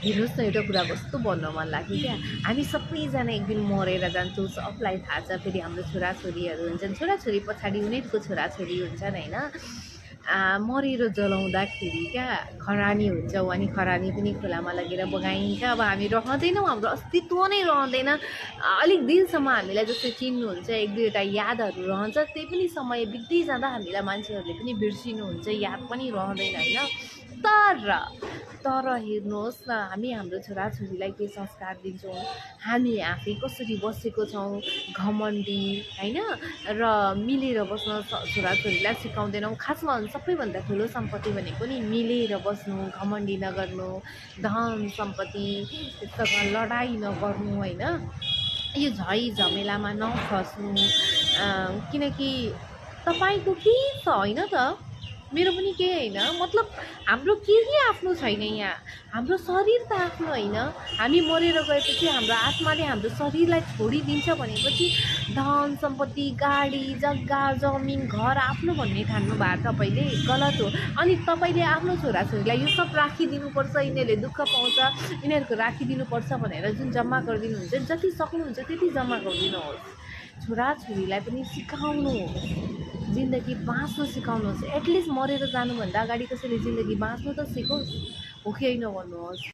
हेर्नुहोस् न, एउटा कुरा कस्तो भन्न मन लाग्यो क्या, हामी सबैजना एक दिन मरेर जान्छौँ, सबलाई थाहा छ। फेरि हाम्रो छोराछोरीहरू हुन्छन्, छोराछोरी पछाडि उनीहरूको छोराछोरी हुन्छन् होइन। मरेर जलाउँदाखेरि क्या खरानी हुन्छ, अनि खरानी पनि खोलामा लगेर बगाइन्छ। अब हामी रहँदैनौँ, हाम्रो अस्तित्व नै रहँदैन। अलिक दिनसम्म हामीलाई जस्तै चिन्नुहुन्छ, एक दुईवटा यादहरू रहन्छ, त्यही पनि समय बित्दै जाँदा हामीलाई मान्छेहरूले पनि बिर्सिनुहुन्छ, याद पनि रहँदैन होइन। तर हेर्नुहोस् न, हामी हाम्रो छोराछोरीलाई के संस्कार दिन्छौँ, हामी आफै कसरी बसेको छौँ, घमण्डी होइन, र मिलेर बस्न छोराछोरीलाई सिकाउँदैनौँ। खासमा सबैभन्दा ठुलो सम्पत्ति भनेको नि मिलेर बस्नु, घमण्डी नगर्नु, धन सम्पत्तिसँग लडाइँ नगर्नु होइन, यो झै झमेलामा नफस्नु। किनकि तपाईँको के छ होइन त, मेरो पनि केही होइन, मतलब हाम्रो केही आफ्नो छैन यहाँ। हाम्रो शरीर त आफ्नो होइन, हामी मरेर गएपछि हाम्रो आत्माले हाम्रो शरीरलाई छोडिदिन्छ भनेपछि धन सम्पत्ति, गाडी, जग्गा, जमिन, घर आफ्नो भन्ने ठान्नु भएको तपाईँले गलत हो। अनि तपाईँले आफ्नो छोराछोरीलाई यो सब राखिदिनुपर्छ, यिनीहरूले दुःख पाउँछ, यिनीहरूको राखिदिनुपर्छ भनेर जुन जम्मा गरिदिनुहुन्छ, जति सक्नुहुन्छ त्यति जम्मा गरिदिनुहोस्। छोराछोरीलाई पनि सिकाउनुहोस्, जिन्दगी बाँच्नु सिकाउनुहोस्। एटलिस्ट मरेर जानुभन्दा अगाडि कसैले जिन्दगी बाँच्नु त सिकोस्, हो कि होइन भन्नुहोस्।